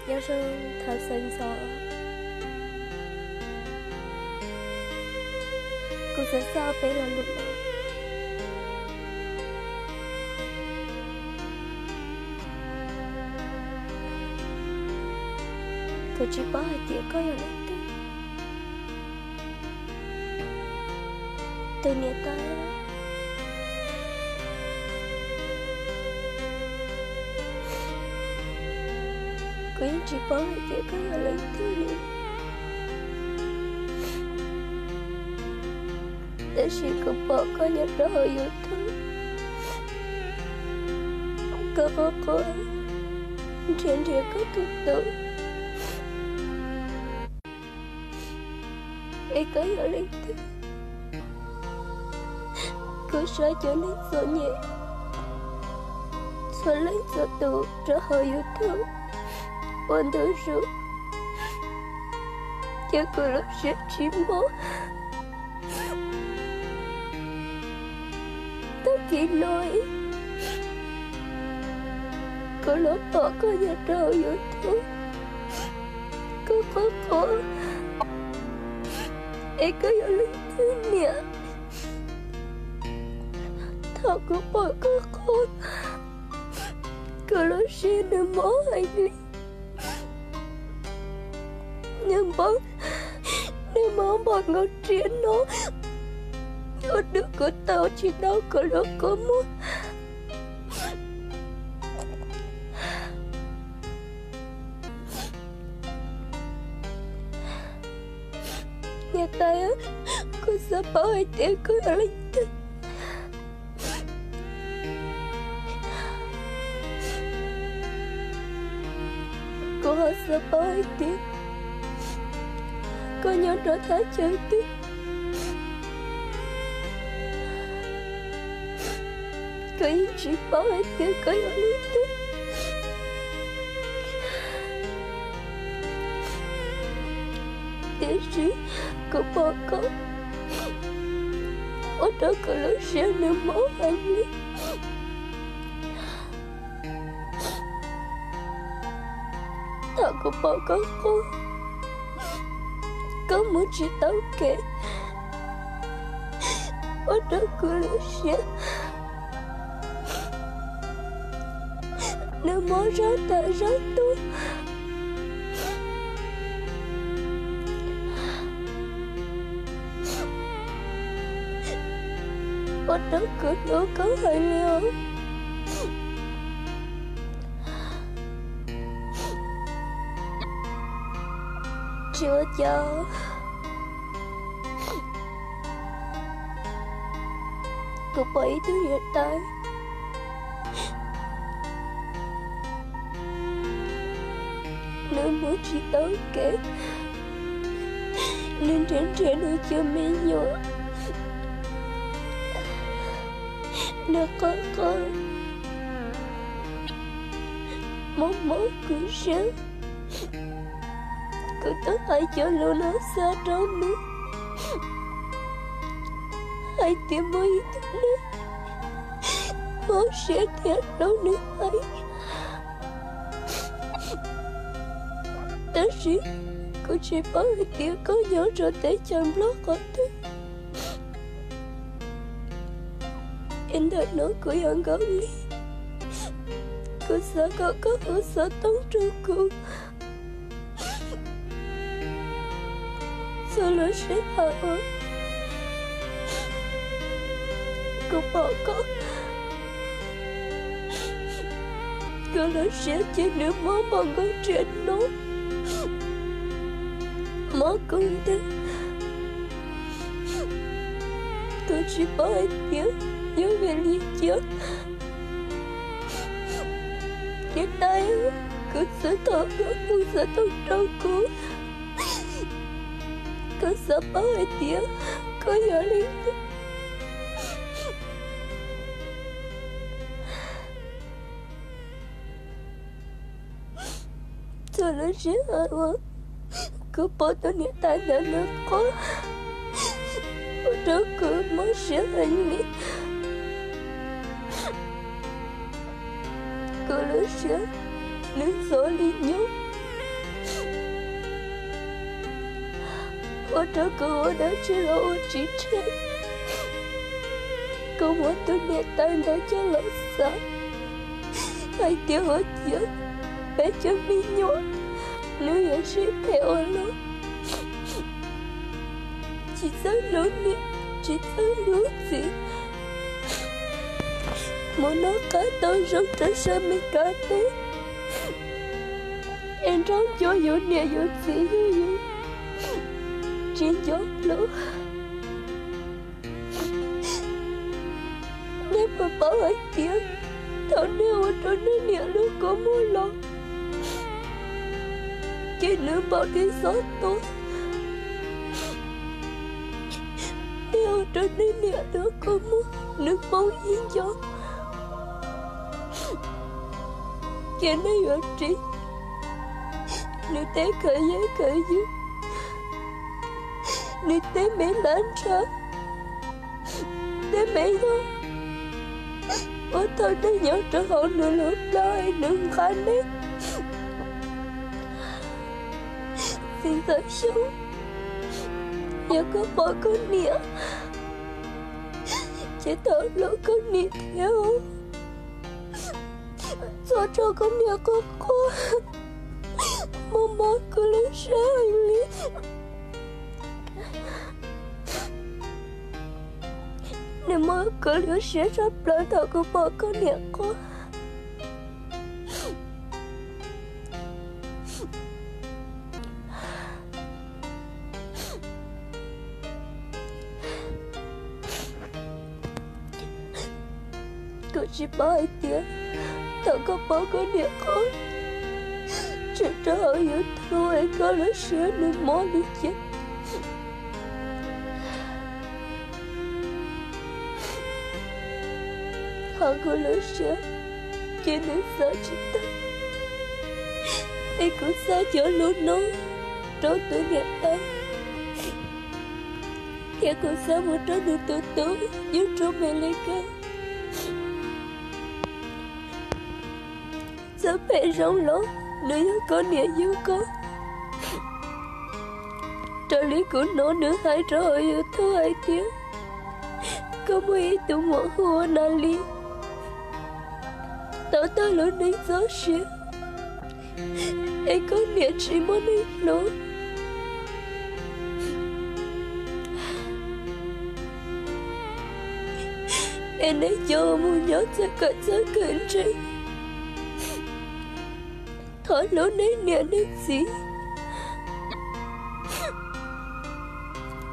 Nyob zoo thaum sawv ntxov, kuv xav xa peb lo lus no. Kuv tsis paub hais tias koj yog leej twg. Tus niam tais, kuv yeej tsis paub hais tias koj yog leej twg li. Tab sis kuv pom koj nyob rau hauv YouTube, koj quaj quaj nrhiav nrhiav koj tus tub. Es koj yog leej twg? Kuv saib cov neeg txom nyem txhua leej txhua tus rau hauv YouTube ua ntu zus, ces kuv lub siab tsis mob. Tag kis no kuv los pom koj nyob rau hauv YouTube, koj quaj quaj, es koj yog leej twg niam? Thaum kuv pom koj quaj, kuv lub siab nws mob heev li. Nws mob, nws mob npaum nkaus riam no, ua rau kuv tau tsis tau kuv lub kua muag. Niam tais, kuv xav paub hais tias koj yog leej twg. Kuv ho xav paub hais tias koj nyob rau thaj chaw twg. Kuv yeej tsis paub hais tias koj yog leej twg, tiam sis kuv pom koj ua rau kuv lub siab nws mob heev li. Thaum kuv pom koj quaj, koj mus tsis tau kev, ua rau kuv lub siab nws mob zog tas zog tuaj, ua rau kuv hlub koj heev li os. Tsis ua cas, kuv pom ib tug niam tais, nws mus tsis tau kev, nws nrhiav nrhiav nws cov me nyuam, nws quaj quaj, mob mob kuv siab. Kuv twb hais cov lus no xa rau nws hais tias muaj ib tug neeg mob siab thiab hlub nws heev. Tab sis kuv tsis paub hais tias koj nyob rau teb chaws Nplog qhov twg. Es ntawm no kuv yog Nkauj Lis, kuv xav kom koj hu xov tooj rau kuv txog lub sij hawm uas kuv pom koj, kuv lub siab ces nws mob npaum nkaus riam no, mob kawg nkaus. Kuv tsis paub hais tias yog vim li cas. Niam tais, kuv xav kom koj hu xov tooj rau kuv, kuv xav paub hais tias koj yog leej twg. Txog lub sij hawm uas kuv pom tus niam tais ntawd nws quaj, ua rau kuv mob siab heev li. Kuv lub siab nws ntxhov li nyob. ua rau kuv ua dab tsi los ua tsis tsheej. Kuv muab tus niam tais ntawd coj los xav hais tias ua ciav peb cov me nyuam nws yuav sib phem ua luaj, tsis txawj hlub niam tsis txawj hlub txiv. Mus noj qab tau zoo rau sab Meskas teb, es nrog cov yus niam yus txiv yug yus tsis nco hlub. Nej puas paub hais tias thaum nej ua rau nej niam lub kua muag los, ces nws npaum li xob tuag. Nej ua rau nej niam lub kua muag nws poob ib ncoo, ces nej yuav ris nws tej khaws yej khaws ywm, nws tej me hlab ntsha, tej me yog ua thaum nej nyob rau hauv nws lub plab es nws nqa nej. Txiv Ntxawm Xyooj, yog koj pom koj niam, ces thov hlub koj niam thiab, txhob tso koj niam quaj quaj, mob mob kuv lub siab heev li. Nws mob kuv lub siab tshaj plaws thaum kuv pom koj niam quaj. Kuv tsis paub hais tias thaum koj pom koj niam quaj tseem rau hauv YouTube es koj lub siab nws mob li cas. Ho kuv lub siab ces nws xav tsis tag, es kuv xa cov lus no rau tus niam tais, thiab kuv xa mus rau nws tus tub nyob rau Amelikas. Txawm phem zoo los nws yog koj niam yug koj, raws li kuv hnov nws hais rau hauv YouTube hais tias koj muaj ib tug muam hu ua Nas Lis tau tag lub neej txoj sia, es koj niam tsis muaj neeg hlub, es nej cov uas mus nyob txawv kawm txawj kawm ntse, thov hlub nej niam nej txiv.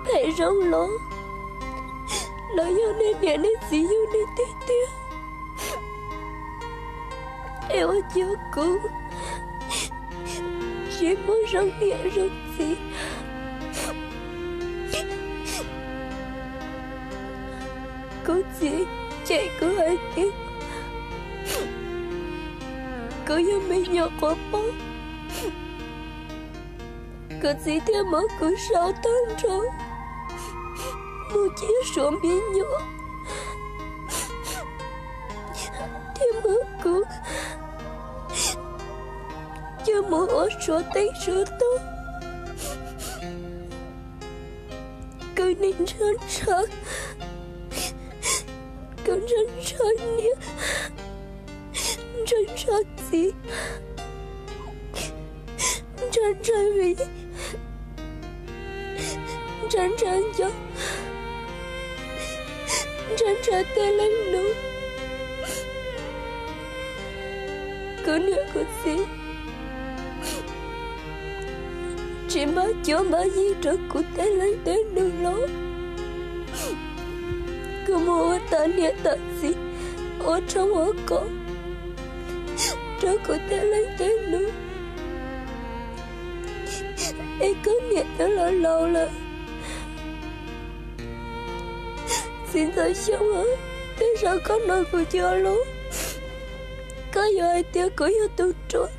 Phem zoo los, los yog nej niam nej txiv yug nej tiag tiag, es ua cas kuv tsis muaj zoo niam zoo txiv. Kuv txiv cem kuv hais tias kuv yog me nyuam quav pob. Kuv txiv thiaj muab kuv sau tag nrho mus cia suav me nyuam, thiab muab kuv coj mus ua suav teb suav taug. Kuv niaj ntshaw ntshaw, kuv ntshaw ntshaw niam, ntshaw ntshaw txiv, ntshaw ntshaw viv, ntshaw ntshaw nco, ntshaw ntshaw tej leej nus. Kuv niam kuv txiv tsis npaj cuab npaj yig rau kuv tej leej tej nus los, kuv mus ua tas niam tas txiv, ua tshoob ua kos rau kuv tej leej tej nus. Es koj niam twb laus laus lawm, txiv ntxawm Xyooj, tej zaum koj hnov kuv cov lus, koj yuav hais tias kuv yog tus ruam.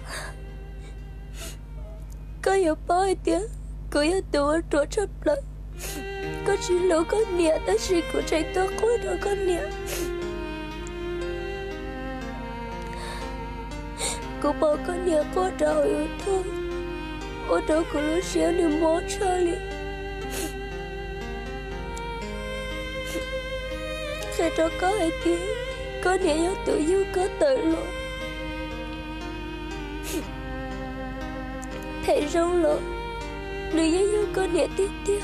Koj yuav paub hais tias kuv yog tus ua ruam tshaj plaws. Koj tsis hlub koj niam tab sis kuv tseem tuaj quaj rau koj niam. Kuv pom koj niam quaj rau hauv YouTube, ua rau kuv lub siab nws mob tshaj li. Hais rau koj hais tias koj niam yog tus yug koj tawm los, phem zoo los nws yeej yog koj niam tiag tiag.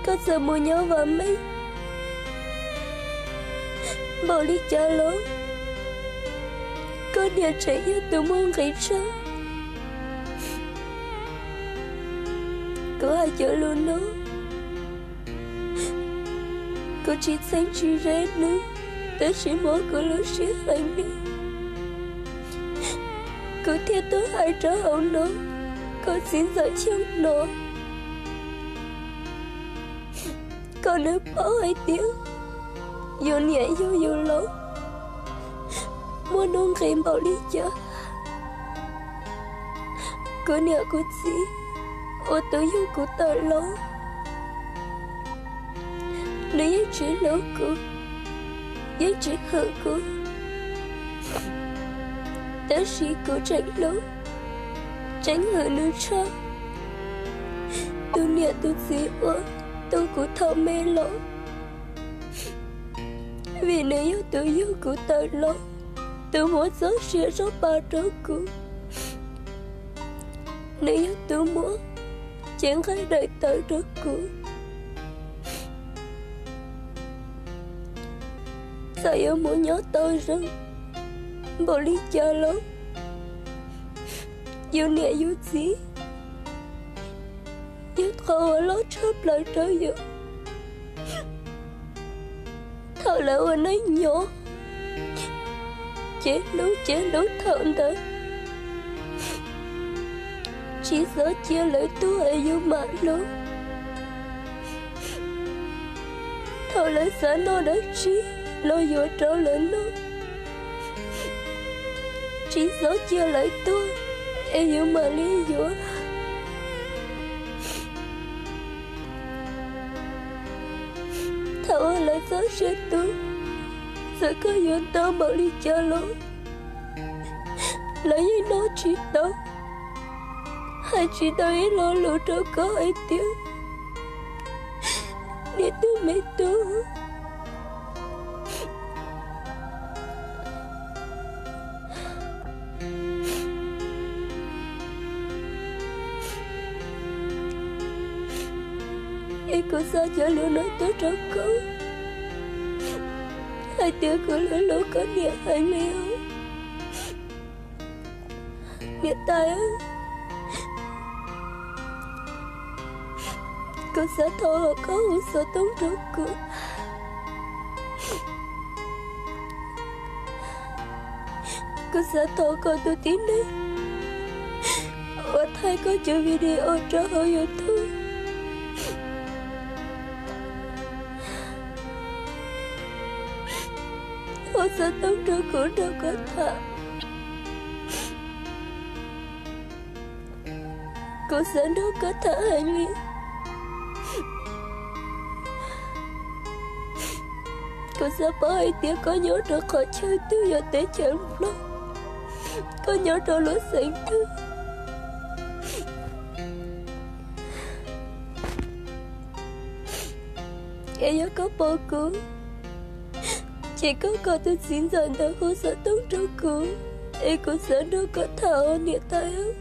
Koj txawm mus nyob vam meej npaum li cas los, koj niam tseem yog tus muaj nqis tshaj. Kuv hais cov lus no, kuv tsis txheeb tsis ze nws, tab sis mob kuv lub siab heev li, kuv thiaj tuaj hais rau hauv no kom txiv ntxawm Xyooj no, kom nws paub hais tias yus niam yug yus laus muaj nuj nqis npaum li cas. Kuv niam kuv txiv uas tus yug kuv tawm los, nws yeej tsis hlub kuv, yeej tsis hwm kuv, tab sis kuv tseem hlub, tseem hwm nws tshaj tus niam tus txiv uas tu kuv thaum me los. Vim nws yog tus yug kuv tawm los, tus muab txoj sia zoj pa rau kuv, nws yog tus muab cev nqaij daim tawv rau kuv. Txawm yuav mus nyob tau zoo npaum li cas los, yus niam yus txiv yog qhov uas loj tshaj plaws rau yus. Thaum lawv ua neej nyob, ces hlub ces hlub thaum ntawd, tsis txhob cia lawv tuag es yus mam hlub. Thaum lawv xav noj dab tsi los yuav rau lawv noj, tsis txhob cia lawv tuag es yus mam li yuav. Thaum uas lawv txoj sia tu, txawm koj yuav ntau npaum li cas los, lawv yeej noj tsis tau, hais tsis tau ib lo lus rau koj hais tias niam tub me tub. Es kuv xa cov lus no tuaj rau koj hais tias kuv hlub hlub koj niam heev li os. Niam tais, kuv xav thov kom koj hu xov tooj rau kuv. Kuv xav thov kom tus tib neeg uas thaij koj cov video rau hauv YouTube hu xov tooj rau kuv nrog koj tham. Kuv xav nrog koj tham heev li. Kuv xav paub hais tias koj nyob rau qhov chaw twg, yog teb chaws Nplog, koj nyob rau lub xeev twg, es yog koj pom kuv, ces koj kom tus txiv ntxawm ntawd hu xov tooj rau kuv, es kuv xav nrog koj tham os niam tais.